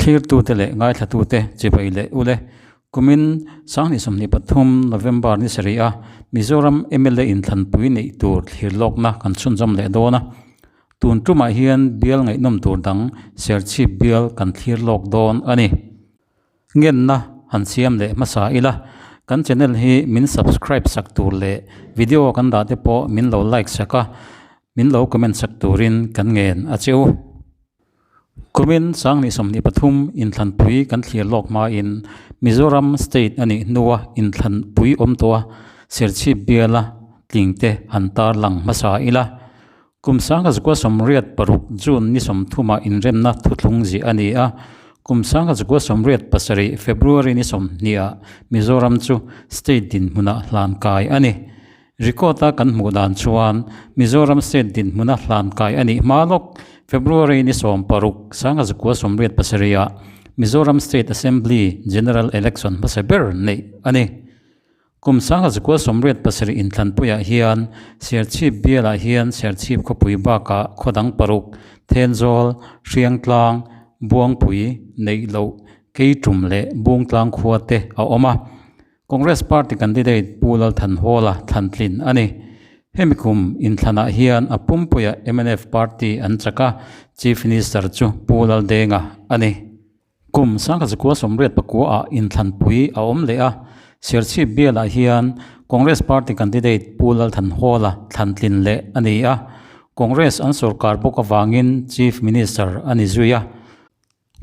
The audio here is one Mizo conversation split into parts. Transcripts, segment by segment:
Thlirtute leh ngaithlatute chibai leh ule. Kumin Sanghnih 23 November ni sarih a Mizoram mla inthlanpui neih tur thlir lawkna kan chhunzawm leh dawn a. Tun tumah hian bial ngaihnawm tur dang Serchhip bial kan thlir lawk dawn a ni. Ngenna han siam leh hmasa ila, kan channel hi min subscribe sak tur leh video kan dah te pawh min lo like sak a, min lo comment sak turin kan ngen a che u. Kumin Sanghnih 23 inthlanpui kan thlir lawk hmain Mizoram state a nih hnua inthlanpui awm tawh a Serchhip biala tlingte han tarlang hmasa ila. Kum 1986 June ni 30 ah inremna thuthlung ziah a ni a, kum 1987 February ni 20 ah Mizoram chu state dinhmunah hlan kai a ni. Record a kan hmuh dan chuan Mizoram state dinhmuna hlan kai a nih hma lawk February ni 16, 1987 ah Mizoram State Assembly General Election hmasa ber neih a ni. Kum 1987 inthlanpuiah hian Serchhip bialah hian Serchhip khawpui bakah khaw dang paruk, Thenzawl, Hriangtlang, Buangpui, Neihloh, Keitum leh Bungtlang khua te a awm a. Congress Party candidate Pu Lalthanhawla thlantlin a ni. Hemi kum inthlanah hian a pumpuiah mnf Party an chak a, Chief Minister chu Pu Laldenga a ni. Kum 1989 ah inthlanpui a awm leh a, Serchhip bialah hian Congress Party candidate Pu Lalthanhawla thlantlin leh a ni a, Congress an sorkar bawk avangin Chief Minister a ni zui a.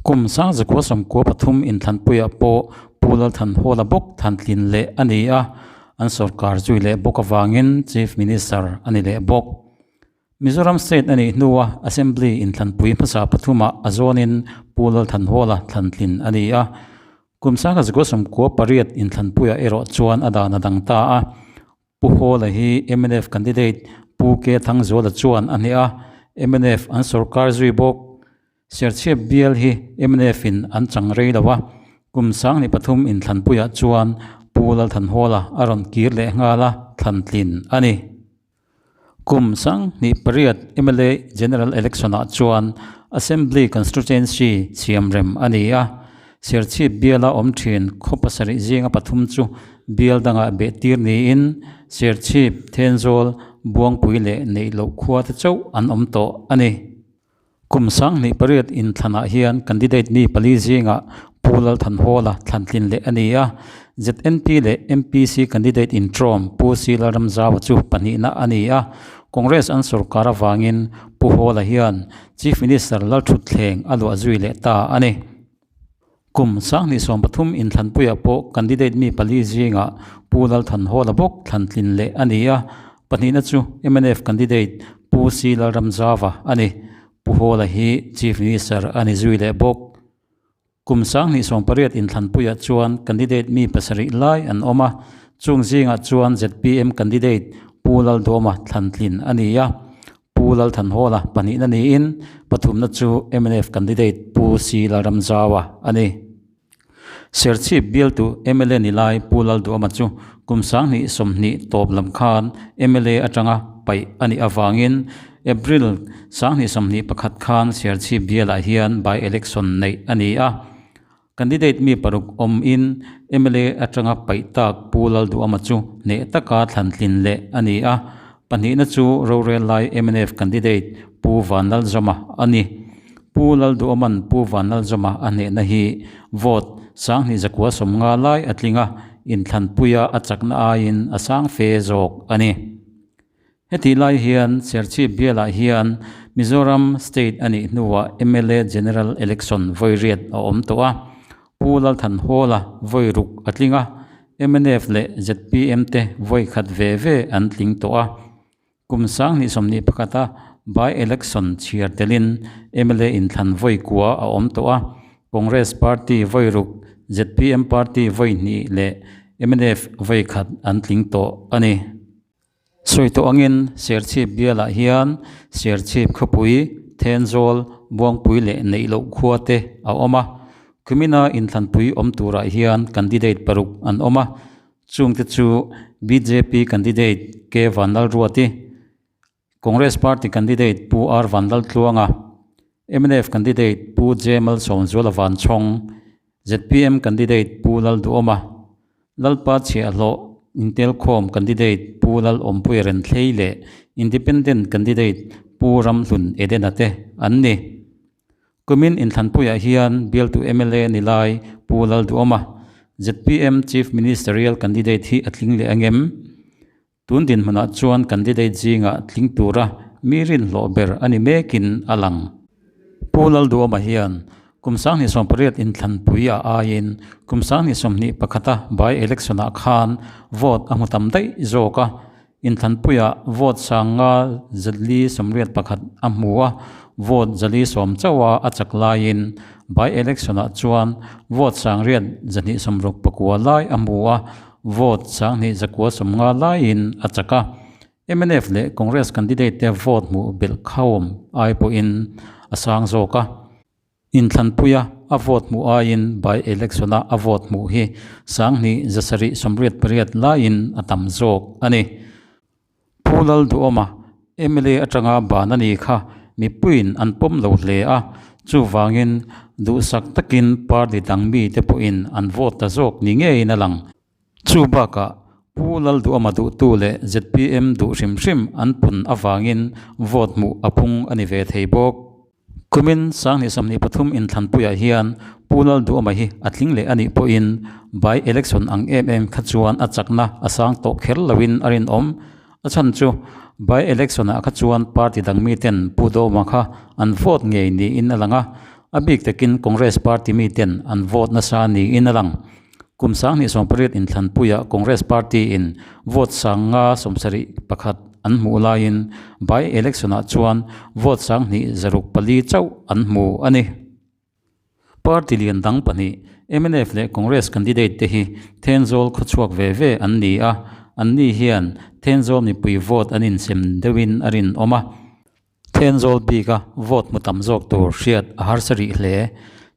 Kum 1993 inthlanpuiah pawh Pu Lalthanhawla bawk thlantlin leh a ni a, an sorkar zui leh bawk avangin Chief Minister a ni leh bawk. Mizoram State a nih hnua Assembly inthlanpui hmasa pathumah a zawnin Pu Lalthanhawla thlantlin a ni a. Kum 1998 inthlanpuiah erawh chuan a dan a dang ta a. Pu Hawla hi mnf candidate Pu K Thangzuala chuan a hneh a, mnf an sorkar zui bawk. Serchhip bial hi mnf in an chang rei lo a, kum 23 inthlanpuiah chuan Pu Lalthanhawla a rawn kir leh nghal a, thlantlin a ni. Kum 28 mla General Election-ah chuan Assembly Constituency siamrem a ni a, Serchhip biala awm thin khaw pasarih zinga pathum chu bial dangah behtir niin Serchhip, Thenzawl, Buangpui leh Neihloh khua te chauh an awm tawh a ni. Kum 28 inthlanah hian candidate mi pali zingah Pu Lalthanhawla thlantlin leh a ni a, ZNP leh MPC candidate intrawm Pu C Lalramzaua chu pahnihna a ni a, Congress an sorkar avangin Pu Hawla hian Chief Minister Lalthutthleng a luah zui leh ta a ni. Kum 2023 inthlanpuiah pawh candidate mi pali zingah Pu Lalthanhawla bawk thlantlin leh a ni a, pahnihna chu mnf candidate Pu C Lalramzava a ni. Pu Hawla hi Chief Minister a ni zui leh bawk. Kum 2018 inthlanpuiah chuan candidate mi pasarih lai an awm a, chung zingah chuan zpm candidate Pu Laldawma thlantlin a ni a. Pu Lalthanhawla pahnihna niin pathumna chu mnf candidate Pu C Lalramzaua a ni. Serchhip bialtu mla ni lai Pu Lalduama chu kum 2020 tawp lam khan mla atanga paih a nih avangin April 2021 khan Serchhip bialah hian by election neih a ni a. Candidate mi paruk awm in mla atanga paih tak Pu Lalduama chu hneh taka thlantlin leh a ni a, pahnihna chu rorel lai mnf candidate Pu Vanlalzawma a ni. Pu Lalduaman Pu Vanlalzawma a hnehna hi vote 2190 lai a tling a, inthlanpuia a chakna aiin a sang fe zawk a ni. Heti lai hian Serchhip bialah hian Mizoram State a nih hnuah mla General Election vawi riat a awm tawh a, Pu Lalthanhawla vawi ruk a tling a, mnf leh zpm te vawi khat ve ve an tling tawh a. Kum 2021 a by election chhiar telin mla inthlan vawi kua a awm tawh a, Congress Party vawi ruk, zpm Party vawi hnih leh mnf vawi khat an tling tawh a ni. Sawi tawh angin Serchhip bialah hian Serchhip khawpui, Thenzawl, Buangpui leh Neihloh khua te a awm a. Kumina inthlanpui awm turah hian candidate paruk an awm a, chungte chu bjp candidate K Vanlalruati, Congress Party candidate Pu R Vanlaltluanga, Mnf candidate Pu J Malsawmzuala Vanchhawng, zpm candidate Pu Lalduhawma, Lalpa Chhiahhlawh Intelkhawm candidate Pu Lalawmpuia Renthlei leh Independent candidate Pu Ramhlun Edena te an ni. Kumin inthlanpuiah hian bialtu mla ni lai Pu Lalduhawma, zpm Chief Ministerial candidate hi a tling leh angem? Tun dinhmunah chuan candidate zingah tling tura mi rinhlawh ber a ni mekin a lang. Pu Lalduhawma hian kum 2018 inthlanpui a aiin kum 2021 a by-election ah khan vote a hmu tam daih zawk a, inthlanpuiah vote 5481 a hmu a, vote 410 chauha a chak laiin by-election ah chuan vote 6269 lai a hmu a, Vote 2950 laiin a chak a, mnf leh Congress candidate te vote hmuh belh khawm ai pawhin a sang zawk a. Inthlanpuia a vote hmuh aiin by election-a a vote hmuh hi 2788 laiin a tam zawk a ni. Pu Lalduhawma mla atanga ban a ni kha mipuiin an pawm lo hle a, chuvangin duhsak takin party dang mite pawhin an vote ta zawk ni ngeiin a lang. Chu bakah Pu Lalduhawma duhtu leh zpm duh hrim hrim an pun avangin vote hmuh a pung a ni ve thei bawk. Kumin 2023 inthlanpuiah hian Pu Lalduhawma hi a tling leh a nih pawhin by election ang em em kha chuan a chakna a sang tawh kher loin a rinawm. A chhan chu by election ah kha chuan party dang miten Pu Duhawma kha an vote ngei niin a lang a, a bik takin Congress party miten an vote nasa niin a lang. Kum 2018 inthlanpuiah Congress party in vote 571 an hmuh laiin by election ah chuan vote 2604 chauh an hmu a ni. Party lian dang pahnih mnf leh Congress candidate te hi Thenzawl khawchhuak ve ve an ni a, anni hian Thenzawl mipui vote an insem deuhin a rinawm a. Thenzawl bika vote hmu tam zawk tur hriat a harsa rih hle.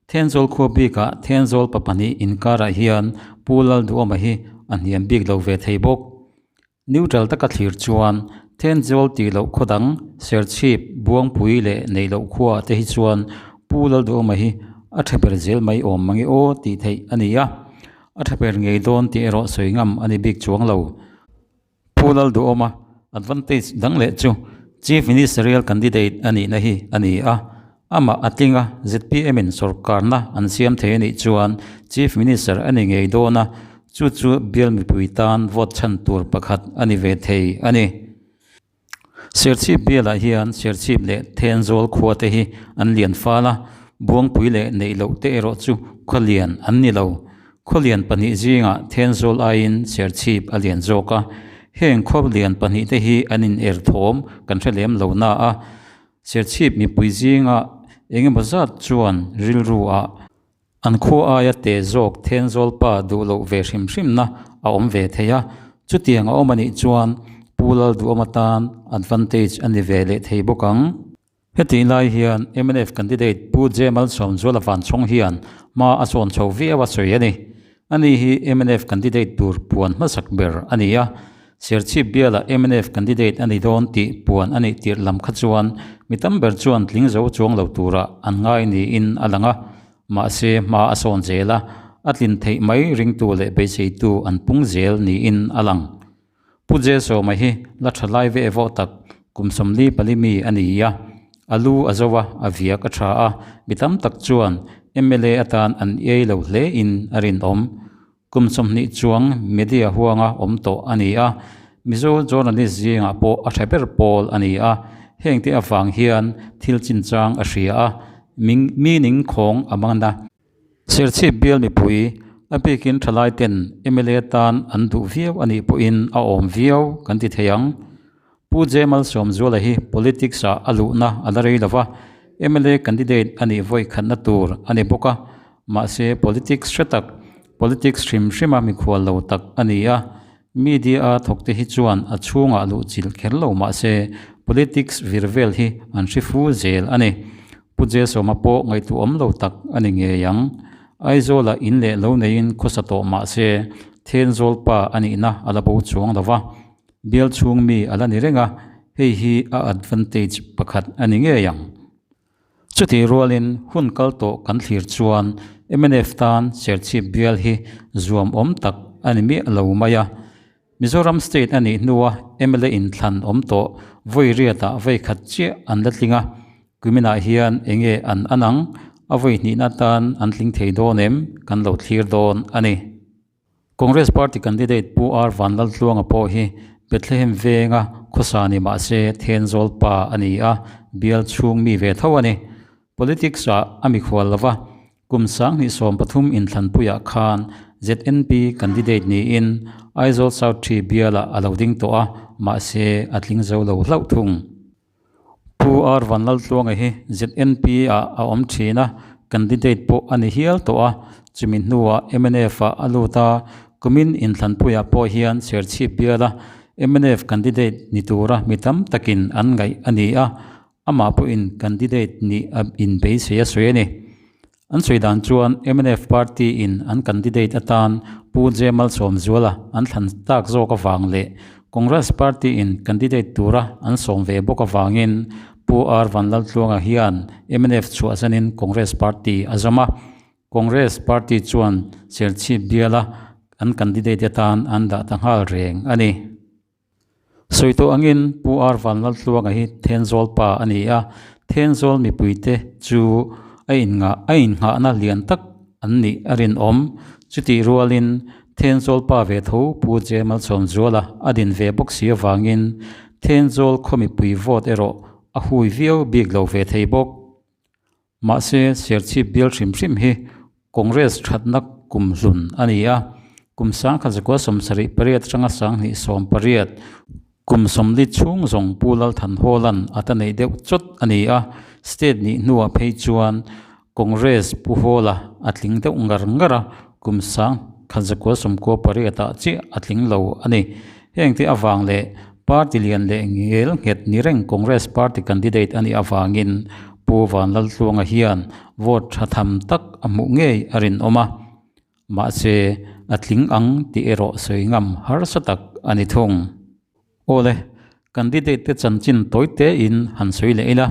Thenzawl khua bikah Thenzawl pa pahnih inkarah hian Pu Lalduhawma hi a hniam bik lo ve thei bawk. Neutral taka thlir chuan Thenzawl tih loh khaw dang Serchhip, Buangpui leh neih loh khua te hi chuan Pu Lalduhawma hi a tha ber zel mai awm mange aw tih theih a ni a. A tha ber ngei dawn tih erawh sawi ngam a ni bik chuang lo. Pu Lalduhawma advantage dang leh chu Chief Ministerial candidate a nihna hi a ni a, amah a tling a, zpm in sawrkarna an siam thei a nih chuan Chief Minister a ni ngei dawn a, chu chu bial mipui tan vote chhan tur pakhat a ni ve thei a ni. Serchhip bialah hian Serchhip leh Thenzawl khua te hi an lian fal a, Buangpui leh Neihloh te erawh chu khua lian an ni lo. Khawlian pahnih zingah Thenzawl aiin Serchhip a lian zawk a, heng khawlian pahnih te hi an in er thawm kan hre lem lo na a, Serchhip mipui zinga eng emaw zat chuan rilru ah an khua aia te zawk Thenzawl pa duh loh ve hrim hrimna a awm ve thei a, chutiang a awm a nih chuan Pu Lalduhawma tan advantage a ni ve leh thei bawk ang. Hetih lai hian mnf candidate Pu J Malsawmzuala Vanchhawng hian hma a sawn chho viau a sawi a ni. Ani hi mnf candidate tur puan hmasak ber a ni a, Serchhip bialah mnf candidate a ni dawn tih puan a nih tirh lam kha chuan mi tam ber chuan tling zo chuang lo turah an ngai niin a lang a, mahse hma a sawn zel a, a tlin theih mai ringtu leh beiseitu an pung zel niin a lang. Pu Jesawma hi la tha lai ve vawh tak, kum 44 mi a ni a, a lu a zo a, a viak a tha a, mi tam tak chuan mla atan an iai lo hle in a rinawm. Kum 20 chuang media huanga awm tawh a ni a, Mizo journalist zingah pawh a tha ber pawl a ni a, hengte avang hian thil chinchang a hria a, meaning khawng a man a. Serchhip bial mipui a bikin thalai ten mla tan an duh viau a nih pawhin a awm viau kan ti thei ang. Pu J Malsawmzuala hi politics ah a luhna a la rei lova, mla candidate a nih vawi khatna tur a ni bawk a, mahse politics hre tak, politics hrim hrima mikhual lo tak a ni a, media a thawk te hi chuan a chhungah luh chilh kher lo mahse politics vir vel hi an hri fu zel a ni. Pu Jesawma pawh ngaihtuah awm lo tak a ni ngei ang. Aizawlah in leh lo neiin khawsa tawh mah se, Thenzawl pa a nihna a la bo chuang lo va, bial chhung mi a la ni reng a, hei hi a advantage pakhat a ni ngei ang. Chutih rualin hun kal tawh kan thlir chuan mnf tan Serchhip bial hi zuam awm tak a ni miah lo mai a. Mizoram state a nih hnua mla inthlan awm tawh vawi riatah vawi khat chiah an la tling a, kuminah hian enge an an ang, a vawi hnihna atan an tling thei dawn em kan lo thlir dawn a ni. Congress Party candidate Pu R Vanlaltluanga pawh hi Bethlehem venga khawsa ni mah se Thenzawl pa a ni a, bial chhung mi ve tho a ni. Politics ah a mikhual lova, kum 2013 inthlanpuiah khan ZNP candidate niin Aizawl South Ṭhi bialah a lo ding tawh a, mahse a tling zo lo hlauh thung. Pu R Vanlaltluanga hi ZNP ah a awm thin a, candidate pawh a ni hial tawh a, chumi hnuah mnf ah a lut a, kumin inthlanpuiah pawh hian Serchhip biala mnf candidate ni tura mi tam takin an ngaih a ni a, amah pawhin candidate nih a inbeisei a sawi a ni. An sawi dan chuan mnf party in an candidate atan Pu J Malsawmzuala an thlan tak zawk avang leh Congress party in candidate tura an sawm ve bawk avangin Pu R Vanlaltluanga hian mnf chhuahsanin Congress party a zawm a. Congress party chuan Serchhip biala an candidate atan an dah ta nghal reng a ni. Sawi tawh angin Pu R Vanlaltluanga hi Thenzawl pa a ni a, Thenzawl mipuite chu a inngah a inngahna lian tak an nih a rinawm. Chutih rualin Thenzawl pa ve tho Pu J Malsawmzuala a din ve bawk si avangin Thenzawl khaw mipui vote erawh a hui viau bik lo ve thei bawk. Mahse, Serchhip bial hrim hrim hi Congress thatna kum hlun a ni a, kum 1978 atanga 2018 kum 40 chhung zawng Pu Lalthanhawla'n a ta neih deuh chawt a ni a, state nih hnuah phei chuan Congress Pu Hawla a tling deuh ngar ngar a, kum 1998 ah chiah a tling lo a ni. Hengte avang leh Party lian leh ngel nghet ni reng Congress party candidate a nih avangin Pu Vanlaltluanga hian vote tha tham tak a hmuh ngei a rinawm a, mahse a tling ang tih erawh sawi ngam harsa tak a ni thung. Awle, candidate te chanchin tawi tein han sawi leh ila.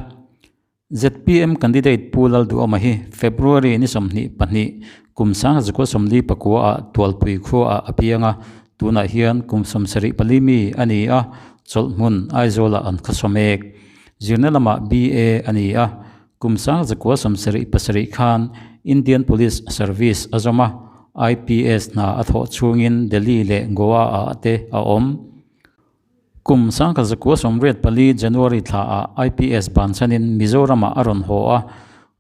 Zpm candidate Pu Lalduhawma hi February ni 22 kum 1949 ah Tualpui khuaah a piang a, tunah hian kum 74 mi a ni a, chawlhhmun Aizawlah an khawsaw mek. Zirna lamah BA a ni a, kum 1977 khan Indian Police Service a zawm a, IPS hna a thawh chhungin Delhi leh Goa-ah te a awm. Kum 1984 January thlaah IPS banchhanin Mizoramah a rawn haw a,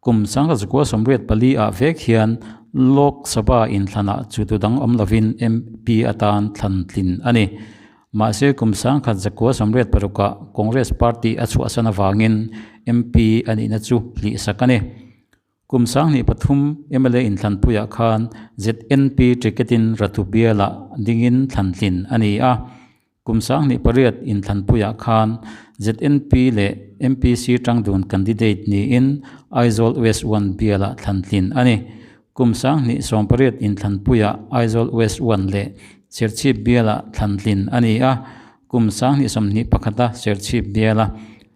kum 1984 ah vek hian Lok Sabha inthlanah chu tu dang awm lovin MP atan thlan tlin a ni. Mahse kum 1986 ah Congress Party a chhuahsan avangin MP a nihna chu hlihsak a ni. Kum 2003 mla inthlanpuiah khan ZNP ticket-in Ratu bialah dingin thlantlin a ni a. Kum 2008 inthlanpuiah khan ZNP leh MPC tangdun candidate niin Aizawl West One bialah thlantlin a ni. Kum 2018 inthlanpuiah Aizawl West One leh Serchhip bialah thlantlin a ni a. Kum 2021-a Serchhip biala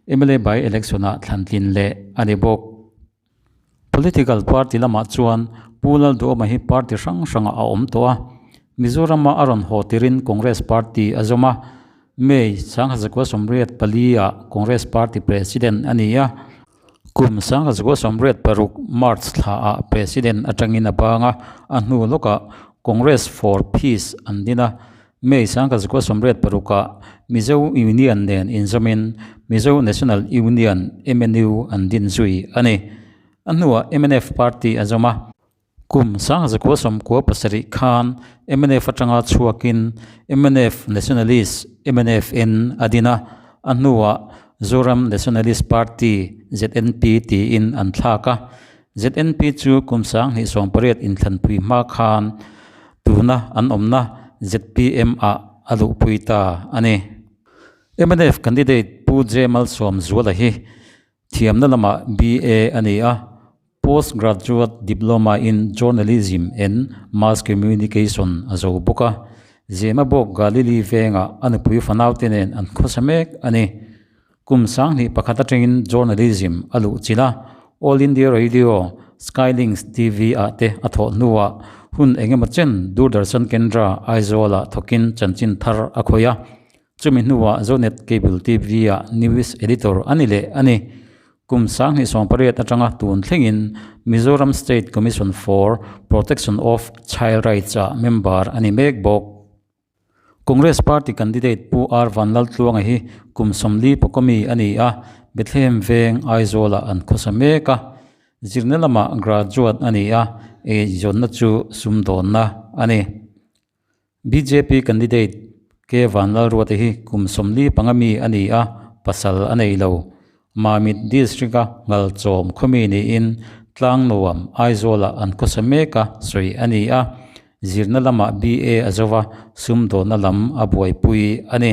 mla by-election-ah thlantlin leh a ni bawk. Political party lamah chuan Pu Lalduhawma hi party hrang hrangah a awm tawh a, Mizorama a rawn haw tirin Congress party a zawm a, May 1984 ah Congress party president a ni a, kum 1986 March thlaah president atangin a bang a, a hnu lawkah Congress for Peace an din a, May 1986 ah Mizo Union nen inzawmin Mizo National Union, MNU, an din zui a ni. A hnuah mnf party a zawm a. Kum 1997 khan mnf atanga chhuakin mnf Nationalist, MNFN, a din a, a hnuah Zoram Nationalist Party, ZNP, tiin an thlak a. ZNP chu kum 2018 inthlanpui hma khan Tuna an awmna zpm ah a luhpui ta a ni. Mnf candidate Pu J Malsawmzuala hi thiamna lamah BA a ni a, Post Graduate Diploma in Journalism and Mass Communication a zo bawk a. Zemabawk Galili vengah a nupui fanaute nen an khawsa mek a ni. Kum 2001 atangin Journalism a luh chilh a. All India Radio, Skylinks TV ah te a thawh hnuah hun engemaw chen Doordarshan Kendra, Aizawl-ah thawkin chanchin thar a khawih a. Chumi hnuah Zonet Cable TV ah News Editor a ni leh a ni. Kum 2018 atanga tun thlengin Mizoram State Commission for Protection of Child Rights-ah member a ni mek bawk. Congress Party candidate Pu R Vanlaltluanga hi kum 40 pawka mi a ni a, Bethlehem Veng, Aizawl-ah an khawsa mek a. Zirna lamah graduate a ni a, eizawnna chu sumdawnna a ni. Bjp candidate K Vanlalruata hi kum 45 mi a ni a, pasal a nei lo. Mamit District-a Ngalchawm khawmi niin Tlangnuam, Aizawl-ah an khawsa mek a sawi a ni a, zirna lamah BA a zo va, sumdawnna lam a buaipui a ni.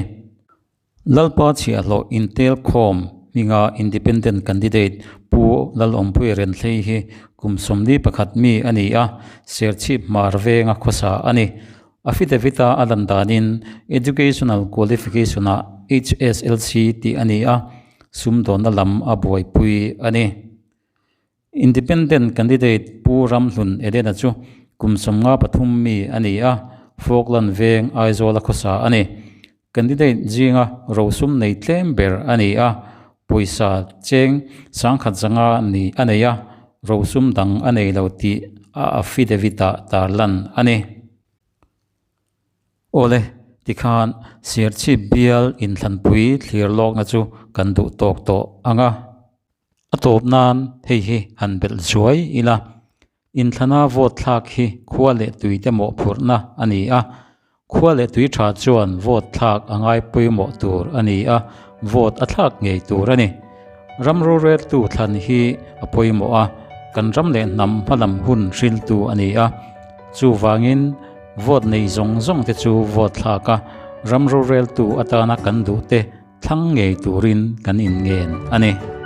Lalpa chhiahhlawh intelkhawm hminga Independent candidate Pu Lalawmpuia Renthlei hi kum 41 mi a ni a, Serchhip Hmar venga khawsa a ni. Affidavit-a a lan danin Educational Qualification-ah HSLC tih a ni a, sumdawnna lam a buaipui a ni. Independent candidate Pu Ramhlun Elena chu kum 53 mi a ni a, Falkland veng Aizawl-a khawsa a ni. Candidate zinga rosum nei tlem ber a ni a, pawisa cheng 1,500 ni a nei a, rosum dang a nei lo tih a affidavit-ah tarlan a ni. Awle, tikhan Serchhip bial inthlanpui thlir lawkna chu kan duh tawk tawh ang a. A tawp nan hei hi han belh zuai ila, inthlana vote thlak hi khua leh tui te mawhphurhna a ni a, khua leh tui tha chuan vote thlak a ngai pawimawh tur a ni a, vote a thlak ngei tur a ni. Ram roreltu thlan hi a pawimawh a, kan ram leh hnam hmalam hun hriltu a ni a, chuvangin vote nei zawng zawng te chu vote thlak a, ram roreltu atana kan duh te Thlang ngei turin kan inngen a ni.